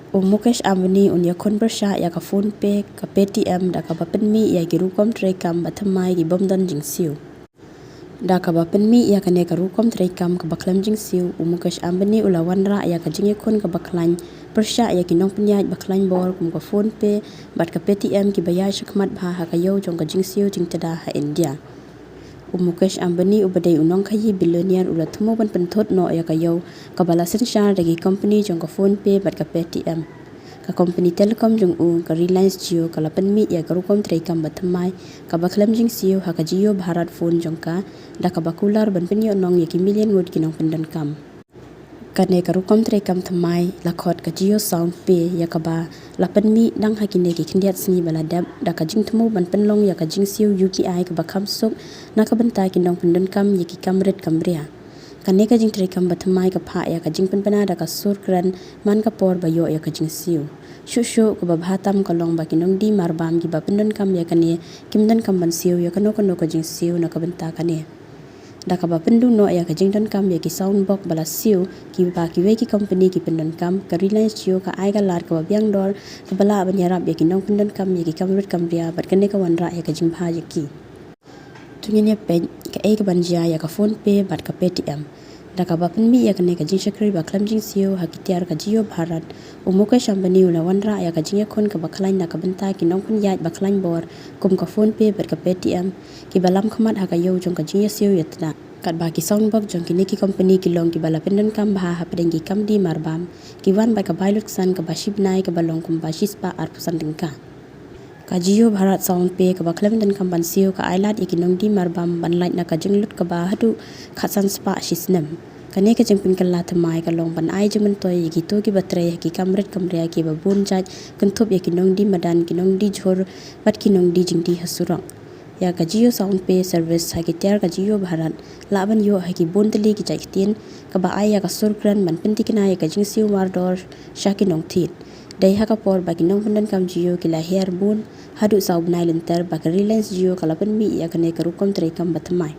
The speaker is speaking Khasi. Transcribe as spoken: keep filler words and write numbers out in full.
U Mukesh Ambani un ïakhun pyrshah ïa ka PhonePe, ka Paytm da kaba pynmih ïa ki rukom treikam ba thymmai ki bym don jingsiew. Da kaba pynmih ïa kane ka rukom treikam kaba khlem jingsiew, u Mukesh Ambani u la wanrah ïa ka jingïakhun kaba khlaiñ pyrshah ïa ki nongpynïaid ba khlaiñ bor kum ka PhonePe bad ka Paytm kiba ïaid shakhmat bha ha ka ïew jong ka jingsiew jingtda ha India. U Mukesh Ambani uba dei u nongkhaïi billionaire u la thmu ban pynthut noh ïa ka ïew kaba la synshar da ki company jong ka PhonePe bad ka Paytm. Ka company telecom jong u, ka Reliance Jio, ka la pynmih ïa ka rukom treikam ba thymmai kaba khlem jingsiew ha ka Jio Bharat Phone jong ka, da kaba kular ban pynïohnong ïa ki million ngut ki nongpyndonkam. Kane ka rukom treikam thymmai la khot ka Jio SoundPe, ïa kaba la pynmih dang ha kine ki khyndiat sngi ba la dep, da ka jingthmu ban pynlong ïa ka jingsiew U P I kaba kham suk na ka bynta ki nongpyndonkam ïa ki kam rit kam ria. Kane ka jingtreikam ba thymmai ka phah ïa ka jingpynbna da ka sur kren man ka por ba ïoh ïa ka jingsiew. Shuh shuh kaba bha tam ka long ba ki nongdie marbam kiba pyndonkam ïa kane kim donkam ban siew ïa kano kano ka jingsiew na ka bynta kane. Da kaba pynduh noh ïa ka jingdonkam ïa ki sound box ba la siew kiba kiwei ki company ki pyndonkam, ka Reliance Jio ka ai ka lad kaba biang dor kaba lah ban ïarap ïa ki nongpyndonkam ïa ki kam rit kam ria, bad kane ka wanrah ïa ka jingbha ïa ki. To ngin ïa peit kaei kaban jia ïa ka PhonePe bad ka Paytm. Da kaba pynmih ïa kane ka jingshakri ba khlem jingsiew ha ki tiar ka Jio Bharat, u Mukesh Ambani u la wanrah ïa ka jingïakhun kaba khlaiñ na ka bynta ki nongpynïaid ba khlaiñ bor kum ka PhonePe bad ka Paytm, kiba lam khmat ha ka ïew jong ka jingïasiew ïatnat. Katba ki sound box jong kine ki company ki long kiba la pyndonkam bha hapdeng ki kam die marbam, ki wan bad ka bai lutksan kaba shi bnai kaba long kumba shispah arphew san tyngka. Ka Jio Bharat SoundPe kaba khlem donkam ban siew ka ai lad ïa ki nongdie marbam ban lait na ka jinglut kaba haduh khatsan spah shi snem. Kane ka jingpynkylla thymmai ka long ban ai jingmyntoi ïa kito kiba trei ha ki kam rit kam ria kiba bun jait, kynthup ïa ki nongdie madan, ki nongdie jhur bad ki nongdie jingdie ha surok. Ïa ka Jio SoundPe service ha ki tiar ka Jio Bharat lah ban ïoh ha ki bun tylli ki jait ktien, kaba ai ïa ka sur kren ban pyntikna ïa ka jingsiew mardor sha ki nongthied. Dei ha ka por ba ki nongpyndonkam Jio ki la hiar bun haduh saw bnai lynter ba ka Reliance Jio ka la pynmih ïa kane ka rukom treikam ba thymmai.